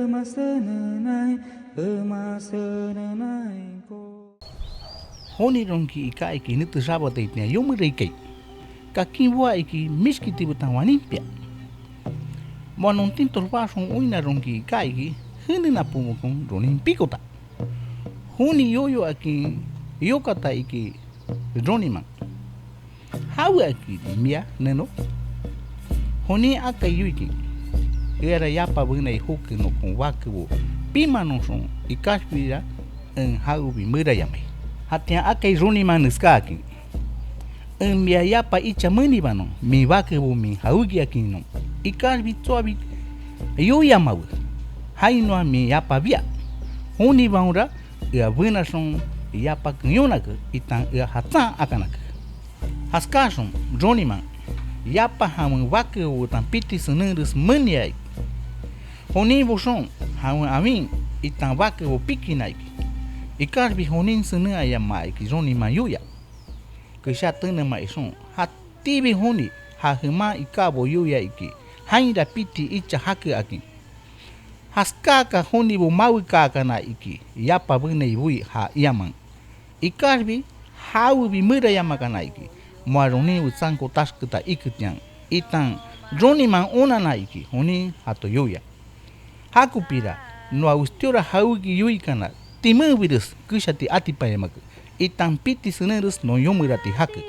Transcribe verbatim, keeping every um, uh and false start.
Ema senenai, ema senenainko. Jonironki iká iki nete xabataitian yomera ikai. Kakin boá iki mishkiti betan wanimpia. Moa non tintox baaxon oinnaronki iká iki, jene napomokon ronin pikota. Joni yoyo akin yokata iki roniman. ¿Jaweakiri mia neno? Jonin akai yoikin: Eara yapa benai joke nokon bakebo pimanoxon, ikaxbira en jawebi merayamai. Jatian akai roniman neskáakin: En mia yapa icha menibanon, min bakebo min jawékiakinnon, ikaxbi tsoabi yoiamawe, jainoa min yapa bia. Jonibaonra ea benaxon yapa keyonake, itan ea jatsan akanake. Jaskáaxon roniman, yapa jawen bakebo betan piti senenres menia iki. Jonin boxon, jawen awin itan bakebo pikina iki. Ikaxbi jonin senenhayamaa iki roniman yoia, kesha tenema ixon, jatíbi joni ja jeman ikábo yoia iki, jainra piti icha jake akin. Jaskáaka jonibo mawekaakana iki, yapa benai boí ja iamaen. Ikaxbi jawebi merayamakana iki, moa ronin wetsanko taxketa iketian, itan roniman onanna iki jonin jato yoia. Jakopira, noa westíora jawéki yoikana, timenbires keshati atipanyamake, itan piti senenres non yomerati jake.